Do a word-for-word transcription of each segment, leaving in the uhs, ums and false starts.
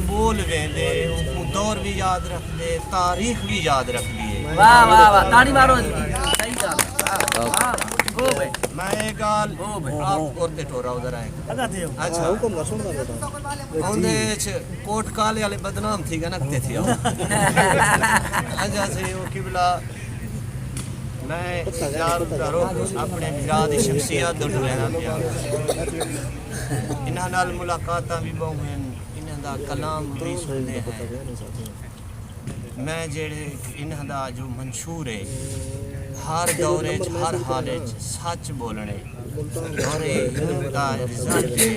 ٻول ویندے، اوکوں دور وی یاد رکھدے، تاریخ وی یاد رکھدی ہے۔ واہ، واہ، واہ، تاڑی مارو اس دی۔ صحیح ڳالھ ہے۔ واہ، واہ، واہ۔ او بھائی۔ میں اے ڳالھ او بھائی۔ آپ کرتے ٹورا ادھر آئے۔ اچھا۔ حکم دا سُݨدا ٻیٹا۔ اوندے وچ کوٹ کالے والے بدنام تھی ڳئے نا، کتے تھی آؤ۔ اچھا، صحیح، او قبلہ، میں یار دا رخ اپݨے بھرا دی شخصیت دو ڈھولینا پیا۔ انہاں نال ملاقاتاں وی ٻہوں ہن، انہاں دا کلام وی سُݨدے ہیں۔ میں جیڑھے انہاں دا جو منشور ہے، ہر دور وچ، ہر حال وچ سچ ٻولݨے، اور اے انہاں دا رزلٹ ہے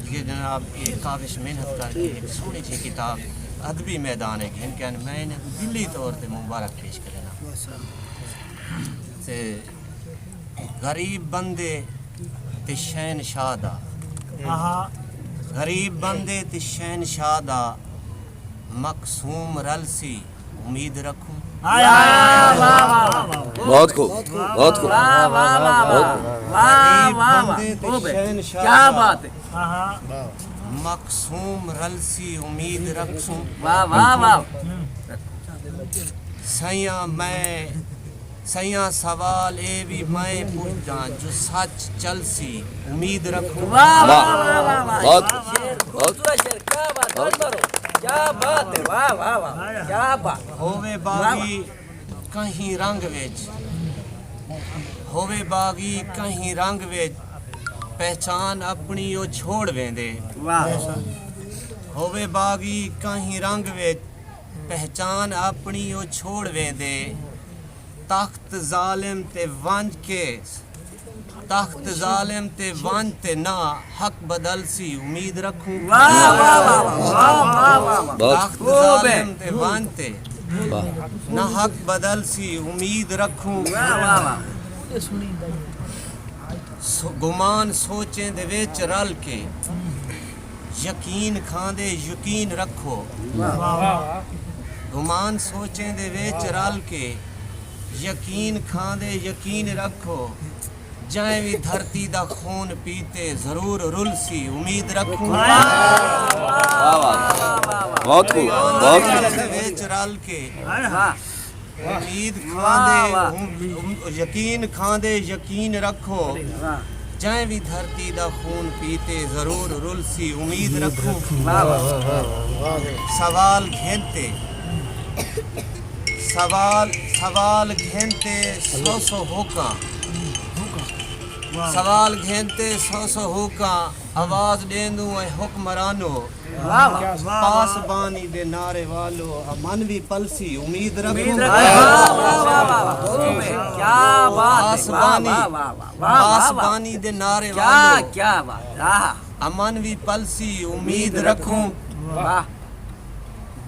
کہ جناب، اے کاوش محنت کر کے ہک سوہݨی جئی کتاب ادبی میدان ہے گھن کے آئن۔ میں انہاں کوں دلی طور تے مبارک پیش کرینداں۔ تے غریب بندے تے شہنشاہ دا۔ آہا۔ غریب بندے تے شہنشاہ دا، مقسوم رلسی امید رکھوں۔ ہائے، ہائے، واہ، واہ، واہ، واہ۔ بہت خوب، بہت خوب۔ واہ، واہ، واہ، واہ۔ بہت خوب۔ واہ، واہ، واہ۔ غریب بندے تے او بھائی، شہنشاہ کیا دا۔ بات ہے۔ آہا۔ مقسوم رلسی امید رکھوں۔ واہ، واہ، واہ۔ سئیاں میں سئیاں، سوال اے وی میں پچھداں جو سچ چلسی، امید رکھوں۔ واہ، واہ، واہ، واہ، واہ۔ بہت، شعر، بہت۔ خوبصورت شعر، کیا بات، بہت۔ بہت مارو۔ کیا بات ہے، واہ، واہ، واہ، کیا بات۔ ہووے باغی کہیں رنگ وچ، ہووے باغی کہیں رنگ وچ، پہچان اپݨی او چھوڑ ویندے۔ واہ۔ ہووے باغی کہیں رنگ وچ، پہچان اپݨی او چھوڑ ویندے۔ تخت ظالم تے ونڄ کے، تخت ظالم تے ونڄ تے نہ حق بدلسی، امید رکھوں۔ واہ، واہ، واہ، واہ۔ بہت۔ تخت ظالم تے ونڄ تے نہ حق بدلسی، امید رکھوں۔ واہ، واہ، واہ۔ سو-، گمان سوچیں دے وچ رل کے، یقین کھاندے یقین رکھو۔ واہ۔ گمان سوچیں دے وچ رل کے، یقین کھاندے یقین رکھو۔ جئیں وی دھرتی دا خون پیتے، ضرور رلسی، امید رکھوں۔ واہ، واہ، واہ۔ بہت خوب، بہت خوب۔ دے وچ رل کے، واہ۔ امید کھاندے، واہ، واہ۔ ام-، ام-، یقین کھاندے یقین رکھو۔ واہ۔ جئیں وی دھرتی دا خون پیتے، ضرور رلسی، امید رکھو۔ واہ، واہ۔ سوال گھن تے، سوال، سوال گھن تے سو سو ہوکاں۔ واہ۔ سوال گھن تے سو سو ہوکاں، آواز ݙیندوں اے حکمرانو۔ واہ، واہ۔ پاسبانی دے نعرے والو، امن وی پلسی، امید رکھوں۔ امید رکھوں۔ واہ، واہ، واہ، واہ، واہ۔ کیا بات ہے۔ پاسبانی، واہ، واہ، واہ، واہ، واہ، واہ۔ پاسبانی دے نعرے کیا، والو، کیا بات۔ آہا۔ امن وی پلسی، امید رکھوں۔ واہ۔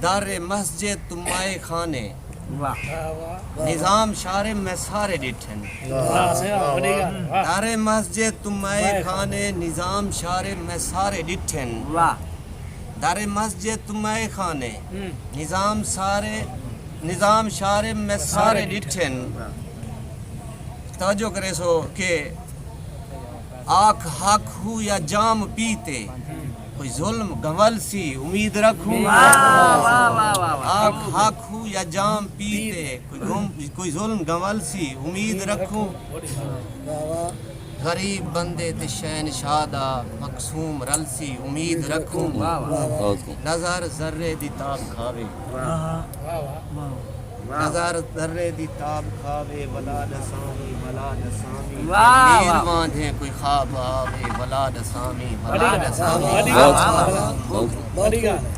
در مسجد تمائے خانے۔ واہ۔ نظام شارے میں سارے ݙٹھن۔ واہ، سئیں، واہ، وݙی ڳالھ، واہ۔ در مسجد تمائے خانے، نظام شارے میں سارے ݙٹھن۔ واہ۔ در مسجد تمائے خانے، ہوں۔ نظام سارے، نظام شارے میں سارے ݙٹھن۔ واہ۔ توجہ کریسو کہ آکھ حق ہو یا جام پیتے، کوئی ظلم گنول سی، امید رکھوں۔ واہ، واہ، واہ، واہ، واہ۔ آکھ حق ہو یا جام پیتے، کوئی گم-، کوئی ظلم گنول سی، امید رکھوں۔ غریب بندے تے شہنشاہ دا، مقسوم رلسی، امید رکھوں۔ واہ، واہ۔ بہت خوب۔ نظر ذرے دی تاب کھاوے۔ واہ۔ واہ، واہ۔ نظر ذرے دی تاب کھاوے، ولا ݙساویں، ولا ݙساویں۔ واہ، واہ۔ میر وانجھے کوئی خواب آوے، ولا ݙساویں، ولا ݙساویں۔ واہ، واہ، واہ۔ بہت خوب۔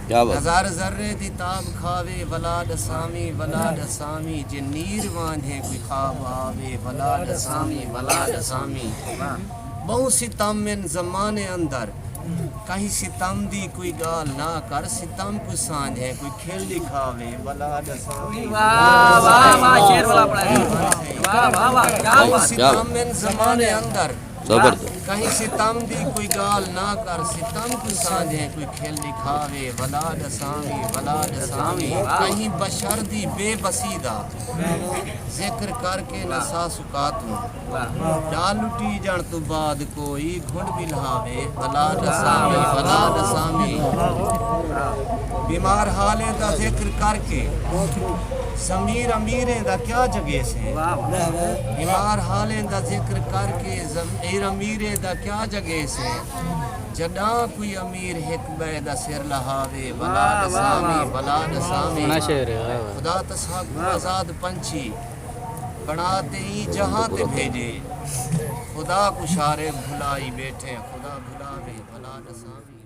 کیا بات۔ نظر ذرے دی تاب کھاوے، ولا ݙساویں، ولا ݙساویں۔ جے نیر وانجھے کوئی خواب آوے، ولا ݙساویں، ولا ݙساویں۔ واہ۔ ٻہوں ستم ہن زمانے اندر، کہیں ستم دی کوئی ڳالھ نہ کر، ستم کوں سانجھے کوئی کھل ݙکھاوے، ولا ݙساویں۔ واہ، واہ، واہ، شعر والا پڑھا ہے۔ واہ، واہ، واہ، کیا بات۔ ستم ہن زمانے اندر۔ زبردست۔ کہیں ستم دی کوئی ڳالھ نہ کر، ستم کوں سانجھیں کوئی کھل ݙکھاوے، ولا ݙساویں، ولا ݙساویں۔ کہیں بشر دی بے بسی دا ذکر کر کے نہ ساہ سکا توں۔ ݙا لٹی ڄݨ توں بعد کوئی گھنڈ ٻلہاوے، ولا ݙساویں، ولا ݙساویں۔ بیمار حالیں دا ذکر کر کے ضمیر امیریں دا کیا جڳیسیں؟ بیمار حالیں دا ذکر کر کے ضمیر امیریں دا کیا جڳیسیں؟ جݙاں کوئی امیر ہک ٻئے دا سر لہاوے، ولا ݙساویں، ولا ݙساویں۔ خدا تساکوں آزاد پنچھی بݨا تے ایں جہاں تے بھیڄے۔ خدا کوں شارے بھلائی ٻیٹھیں، خدا بھلاویں، ولا ݙساویں۔